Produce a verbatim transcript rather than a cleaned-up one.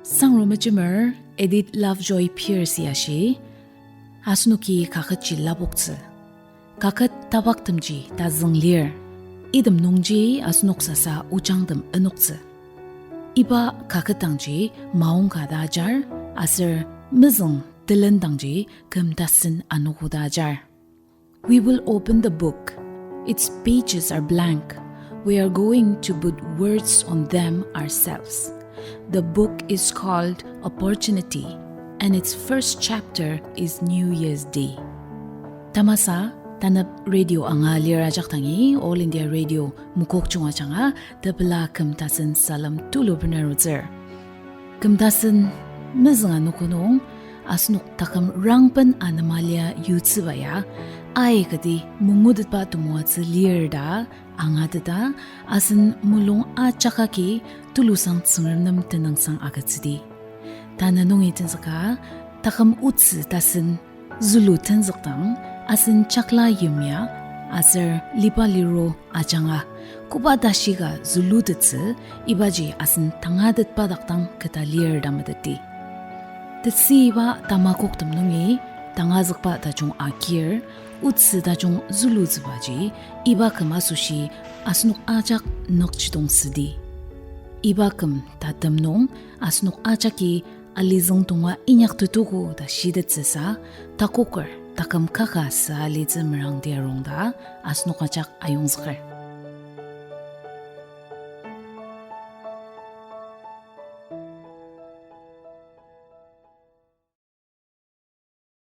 Sangro mejemer Edith Lovejoy Pierce ya shi, asenoki kaketji lapoktsü. Kaket tabaktemji tazüng lir. Item nungji asenok sasa ojangtem enoktsü. Iba kaket dangji maongka ta ajar, aser mezüng telendangji küm tasen anogo ta ajar. We will open the book. Its pages are blank. We are going to put words on them ourselves. The book is called Opportunity, and its first chapter is New Year's Day. Tamasa, tanep radio anga lir ajak dangi, All India Radio Mokokchung ajanga, tepela küm tasen salem tulu bener arutsür. Küm tasen mezüng anogo nung, asenok taküm rangben anema lia yutsüba ya, aikati mangutetba temoatsü lir ta angateta, asen mulung ajak agi tulusang Tsüngrem nem tenüngsang agütsüdi. Tanü nungi tenzüka, taküm otsü tasen zülu tenzükdang, asen jakla yimya, aser liba liro ajanga, koba tashi ka zülutettsü, ibaji asen tangatetba dakdang keta lir ta meteti. Tesüiba tamakoktem nungi, tangazükba tajung agir, otsü tajung zülutsübaji, iba küm asoshi asenok ajak nükjidong südi. Iba küm tatem nung asenok ajaki alizüng tonga inyaktetogo ta shitettsüsa, takoker taküm kaka süa litsü merangdi arung ta asenok ajak ayongzüker.